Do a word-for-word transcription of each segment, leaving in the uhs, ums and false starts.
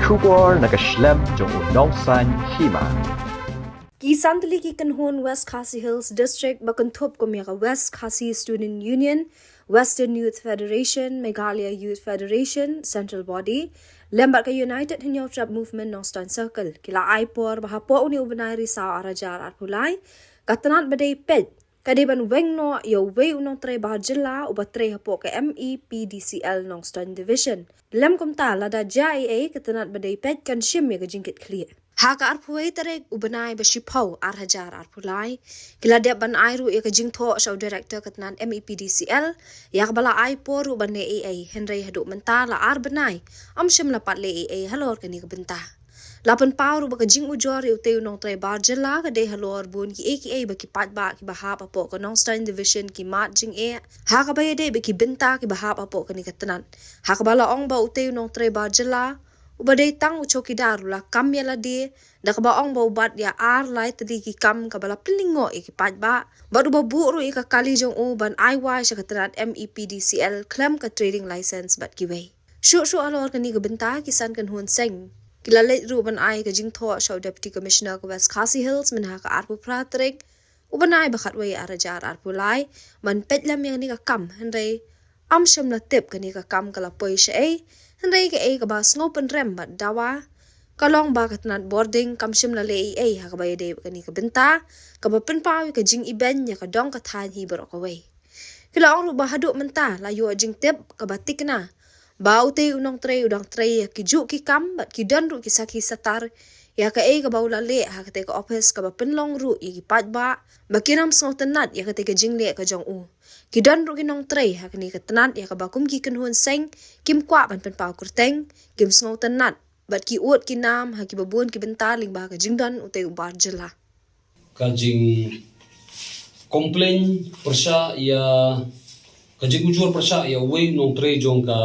Khubor na ka shlem jong u nongsan hima. Ki san tylli ki kynhun West Khasi Hills District ba kynthup kum ïa ka West Khasi Student Union, Western Youth Federation, Meghalaya Youth Federation, Central Body, lem bad ka United Hynñiewtrep Movement Nongstoiñ Circle, ki la ai por ba hapoh une u bnai Risaw ar hajar arphew lai, ka tnat ba dei peit ka dei ban weng noh ïa uwei u nongtrei bar jylla uba trei hapoh ka M E P D C L Nongstoiñ Division. Lem kumta, lada jia ei ei, ka tnat ba dei peit kan shim ïa ka jingkitkhlieh. Ha ka arphew wei tarik u bnai ba shiphew ar hajar arphew lai, ki la dep ban ai ruh ïa ka jingthoh sha u Director ka tnat M E P D C L ïa kaba la ai por ruh ban leh ei ei, hynrei haduh mynta la ar bnai ym shym la pat leh ei ei halor kane ka bynta. La pynpaw ruh ba ka jingujor ïa utei u nongtrei bar jylla ka dei halor bun kiei kiei ba ki paidbah kiba hap hapoh ka Nongstoiñ Division ki mad jingeh ha kaba ïadei bad ki bynta kiba hap hapoh kane ka tnat, ha kaba la ong ba utei u nongtrei bar jylla uba dei tang u chowkidar u la kam ïa lade da kaba ong ba u bat ïa ar lai tylli ki kam kaba la pynlyngngoh ïa ki paidbah, bad uba buh ruh ïa ka kali jong u ban ai wai sha ka tnat M E P D C L khlem ka trading license bad kiwei. Shuh shuh halor kane ka bynta, ki san kynhun seng ki la leit ruh ban ai ka jingthoh sha u Deputy Commissioner ka West Khasi Hills mynha ka arphew phra tarik u bnai ba khatwei ar hajar arphew lai ban peit lem ïa kane ka kam, hynrei ym shym la tip kane ka kam ka la poi shaei, hynrei kaei kaba sngew pynrem bad dawa ka long ba ka tnat bording kam shym la leh ei ei ha kaba ïadei bad kane ka bynta, kaba pynpaw ïa ka jingibeiñ ïa ka dong ka thaiñ hi baroh kawei. Ki la ong ruh ba haduh mynta la ïoh jingtip kaba thikna ba utei u nongtrei u dang trei ïa ki juh ki kam bad ki don ruh ki sakhi satar ïa kaei kaba u la leh ha katei ka ophis, kaba pynlong ruh ïa ki paidbah ba kin ym sngewtynnat ïa katei ka jingleh ka jong u. Ki don ruh ki nongtrei ha kane ka tnat ïa kaba kum ki kynhun seng kim kwah ban pynpaw kyrteng, kim sngewtynnat bad ki ud ki nam ha kiba bun ki bynta lyngba ka jingdon utei u bar jylla. Ka jing complain pyrshah ïa, ka jingujor pyrshah ïa uwei u nongtrei jong ka,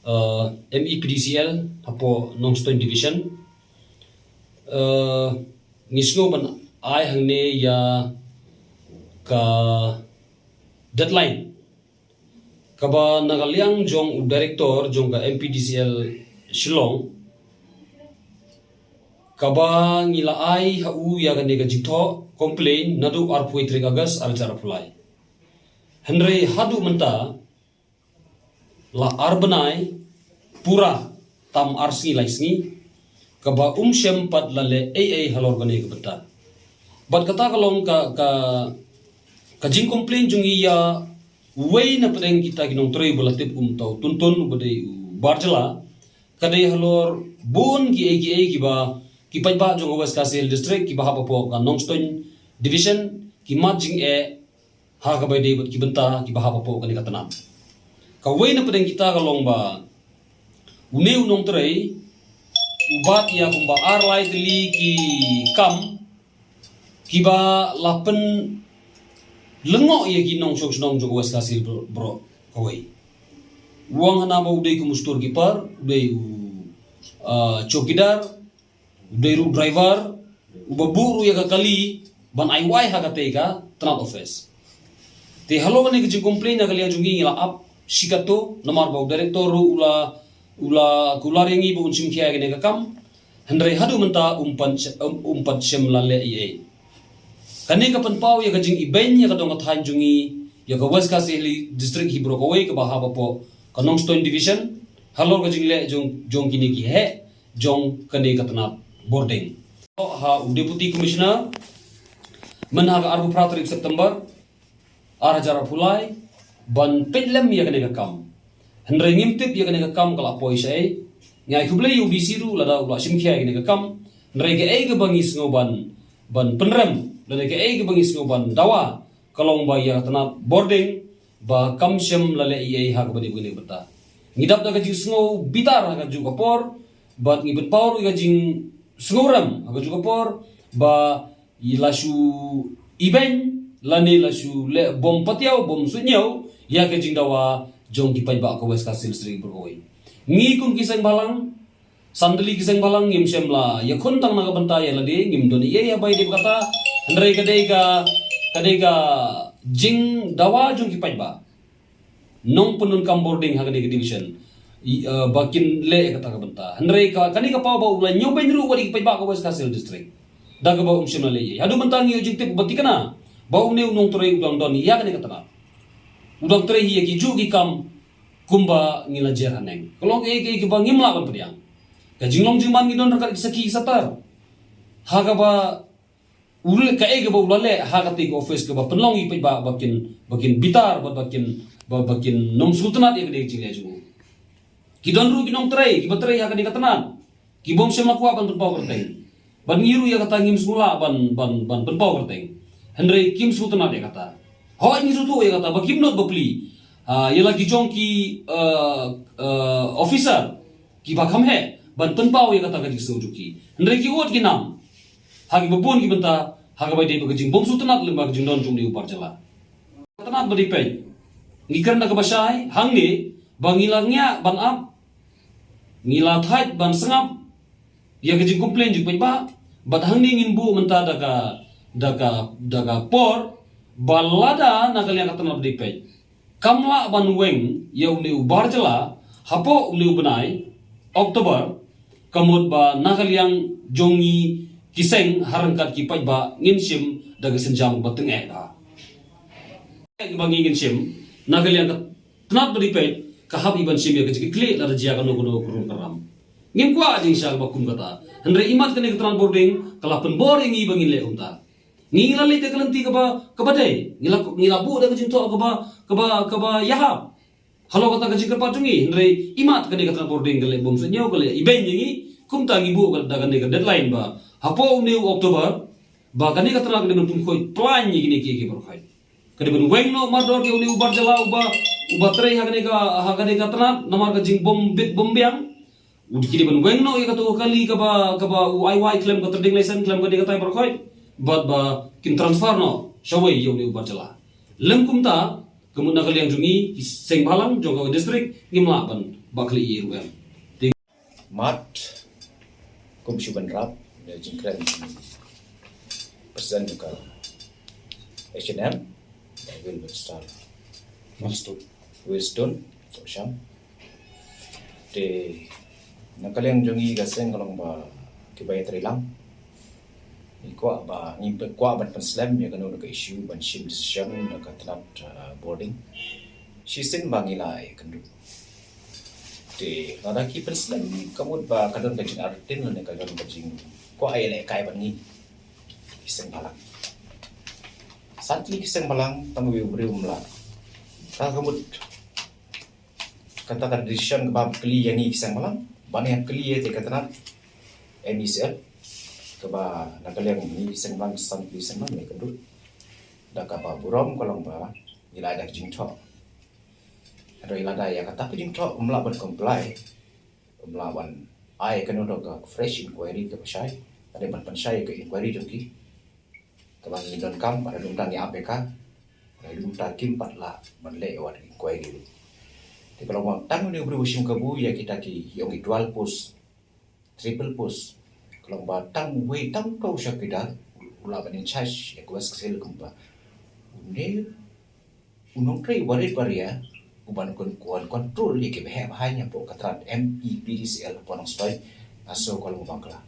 uh, M E P D C L hapoh Nongstoiñ Division. Uh, ngi sngew ban ai hangne ïa ka deadline kaba na ka liang jong u director jong ka M P D C L Shillong, kaba ngi la ai ha u ïa kane ka jingthoh complain naduh arphew tarik August ar hajar arphew lai. Hynrei haduh mynta la ar bnai pura tam ar sngi lai sngi kaba um shym pat la leh ei ei halor kane ka bynta. Bad kata ka long ka, ka, ka jing complain jong ngi ïa uwei na pdeng kita ki nongtrei ba la tip kum uta u Tuntun uba dei u bar jylla, ka dei halor bun kiei kiei kiba ki paidbah jong ka West Khasi Hills District kiba hap hapoh ka Nongstoiñ Division ki mad jingeh ha kaba ïadei bad ki bynta kiba hap hapoh kane ka tnat. Kawei na pdeng kita ka long ba une u nongtrei u bat ïa kumba ar lai tylli ki kam kiba la pynlyngngoh ïa ki nongshong shnong jong ka West Khasi Hills baroh kawei. U ong hana ba u dei kum u storekeeper, u dei u, ah, chowkidar, u dei ruh driver, uba buh ruh ïa ka kali ban ai wai ha katei ka tnat office. Te halor kane ka jing complain na ka liang jong ngi ngi la ap shi katto, namar ba u director ruh u la, u la kular ïa ngi ba un shim khia ïa kane ka kam. Hynrei haduh mynta um pat sh-, um, um pat shym la leh ei ei. Kane ka pynpaw ïa ka jingibeiñ ïa ka dong ka thaiñ jong ngi, ïa ka West Khasi Hills District hi baroh kawei kaba hap hapoh ka Nongstoiñ Division halor ka jingleh jong, jong kine ki heh jong kane ka tnat bording. Ha u Deputy Commissioner mynha ka arphew phra tarik September ar hajar arphew lai ban peit lem ïa kane ka kam. Hynrei ngim tip ïa kane ka kam ka la poi shaei. Ngi ai khublei ïa u D C ruh lada u la shim khia ïa kane ka kam. Hynrei kaei kaba ngi sngew ban, ban pynrem lane kaei kaba ngi sngew ban dawa ka long ba ïa ka tnat bording ba kam shym la leh ei ei ha kaba dei bad kane ka bynta. Ngi dap da ka jingsngew bitar ha kajuh ka por bad ngi pynpaw ruh ïa ka jingsngewrem ha kajuh ka por ba i la shu ibeiñ lane la shu leh bym patiaw bym suidñiew ïa ka jingdawa jong ki paidbah ka West Khasi Hills District baroh kawei. Ngi kum ki seng bhalang, san tylli ki seng bhalang, ngim shym la ïakhun tang na ka bynta ïa lade, ngim don ei ei ha ba ïadei bad kata. Hynrei ka dei ka, ka dei ka jingdawa jong ki paidbah nongpyndonkam bording ha kane ka division. I, uh, ba kin leh kata ka bynta. Hynrei ka, kane ka paw ba u la ñiewbeiñ ruh wat ïa ki paidbah ka West Khasi Hills District. Da kaba um shym la leh. Haduh mynta ngi ïoh jingtip ba thikna ba une u nongtrei u dang don ïa kane ka tnat. U dang trei ïa ki juh ki kam kumba ngi la jer haneng. Ka long kaei kaei kaba ngim lah ban pdiang. Ka jinglong jingman ngi don ryngkat ki sakhi ki satar. Ha kaba u leh kaei kaba u la leh ha kata ka office kaba pynlong ïa ki paidbah ba kin, ba kin bitar, ba, ba kin, ba, ba kin nym sngewtynnat ïa ka dei ka jingleh jong u. Ki don ruh ki nongtrei kiba trei ha kane ka tnat. Ki bym shym la kwah ban pynpaw kyrteng. Ban ngi ruh ïa kata ngim sngewlah ban, ban, ban pynpaw kyrteng. Hynrei kim sngewtynnat ïa kata. Hooid ngi sngewthuh ïa kata ba kim nud ba plie. Ah, ïa la ki jong ki, ah, ah, officer kiba kham heh ban pynpaw ïa kata ka jingsngew jong ki. Hynrei ki ud ki nam ha kiba bun ki bynta ha kaba ïadei bad ka jingbym sngewtynnat lem bad ka jingdon jong une u bar jylla. Ka tnat ba dei peit. Ngi kren da kaba shai hangne ba ngi la ngiah ban ap, ngi la thait ban sngap ïa ka jingcomplain jong ki paidbah. Bad hangne ngin buh mynta da ka, da ka, da ka por ba lada na ka liang ka tnat ba dei peit kam lah ban weng ïa une u bar jylla hapoh une u bnai October, ka mut ba na ka liang jong ngi ki seng ha ryngkat ki paidbah ngin shim da ka sienjam ba tyngeh bha. Ba ngi ngin shim na ka liang ka tnat ba dei peit ka hap hi ban shim ïa ka jingkitkhlieh lada jia kano kano ka rum ka ram. Ngim kwah jingshah ba kum kata. Hynrei imat kane ka tnat bording ka la pynbor ïa ngi ba ngin leh kumta. Ngi la leit da ka lynti kaba, kaba dei. Ngi la, ngi la buh da ka jingthoh kaba, kaba, kaba ïahap. Halor kata ka jingkyrpad jong ngi, hynrei imat kane ka tnat bording ka leh bym sngewbha ka leh ibeiñ ïa ngi, kumta ngi buh ka da kane ka deadline ba hapoh une u October ba kane ka tnat ka dei ban pynkhuid plan ïa kine kiei kiei baroh khoit. Ka dei ban weng noh mardor ïa une u bar jylla uba, uba trei ha kane ka, ha kane ka tnat namar ka jingbym bit bym biang. U dei ki dei ban weng noh ïa kato ka kali kaba, kaba u ai wai khlem ka trading license khlem ka dei katai baroh khoit. Bad ba kin transfer noh shawei ïa une u bar jylla. Lem kumta, ka mut na ka liang jong ngi ki seng bhalang jong ka district ngim lah ban ba khlei ïa ruh em. Mat, kum shu ban rap da jingkren President jong ka H and M, Wilbert Star. Wilstone. Wilstone, Sohshang. Te na ka liang jong ngi ka seng ka long ba kiba ïatrei lang. Ngi kwah ba, ngi kwah ban pynslem ïa kano kano ka issue ban shim decision na ka tnat, uh, bording. Shisien ba ngi la ïakynduh. Te lada ki pynslem ka mut ba ka don ka jingartatien lane ka don ka jingkwah ïalehkai bad ngi ki seng bhalang. San tylli ki seng bhalang tang uwei u briew um lah. Ka, ka mut kata ka decision kaba kylli ïa ngi ki seng bhalang ban ïa kylli ïa te ka tnat M E C L kaba na ka liang ngi ki seng bhalang san tylli seng bhalang ïakynduh. Da kaba burom ka long ba ngi la ai da ka jingthoh. Hynrei lada ïa kata ka jingthoh um lah ban comply, um lah ban ai kano kano ka fresh inquiry kaba shai, ka dei ban pynshai ka inquiry jong ki. Kaba ngi donkam, bad haduh mynta ngi ap ïa ka, bad haduh mynta kim pat lah ban leh ïa wat inquiry ruh. Te ka long ba tang une u briew ba shim kabu ïa kita ki, ïa ong ki dual post, triple post. Ka long ba tang uwei, tang uto u chowkidar u lah ban in charge ïa ka West Khasi Hills kumba une u nongtrei uba rit uba ria uban kon, kon control ïa kiba heh ba haiñ hapoh ka tnat M E P D C L hapoh Nongstoiñ, nga sngew ka long u Bangla.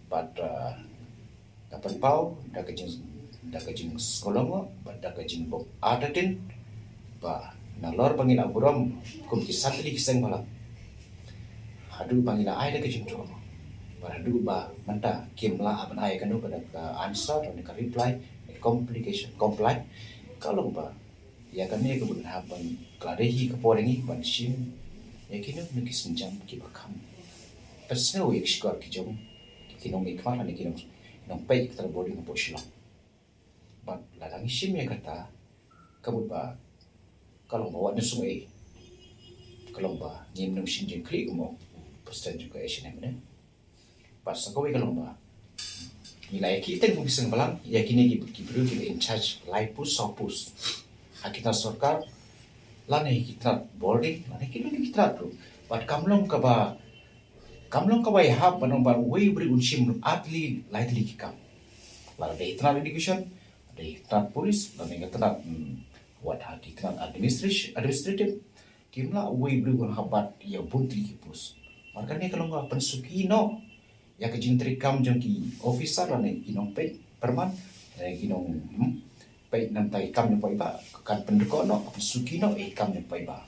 Bad, uh, nga pynpaw da ka jing, da ka jingsngewlyngngoh bad da ka jingbym artatien ba nalor ba ngi la burom kum ki san tylli ki seng bhalang, haduh ba ngi la ai da ka jingthoh bad haduh ba mynta kim lah ban ai kano kano ka answer lane ka reply, complication, comply, ka long ba ïa kane ka bun hap ban, ka la dei hi ka por ïa ngi ban shim ïa kino kino ki sienjam kiba kham pynsngew ïa ki shkor ki jong ki nongmihkhmat lane ki nong, nongpeit ka tnat bording hapoh Shillong. Bad lada ngi shim ïa kata, ka mut ba ka long ba wat ngi sngewsih, ka long ba ngim nang shim jingkylli, kumba u President jong ka H and M ne. Bad sa kawei ka long ba ngi la ïakhih teng kum ki seng bhalang ïa kine ki, ki briew kiba in charge lai post, saw post ha ki tnat sorkar lane ki tnat bording lane kino kino ki tnat ruh. Bad kam long kaba, kam long kaba ïahap ban ong ba uwei u briew un shim ar tylli lai tylli ki kam. Lada dei tnat education, dei tnat police, lane ka tnat, hmm, wat ha ki tnat administration, administrative, kim lah uwei briew un hap bat ïa u bun tylli ki post. Namar kane ka long ka pynsuki noh ïa ka jingtrei kam jong ki officer lane ki nongpeit pyrman, eh, ki nong, hmm, peit namar ïa ki kam jong paidbah, kan pynrem noh, pynsuki noh ïa ki kam jong paidbah.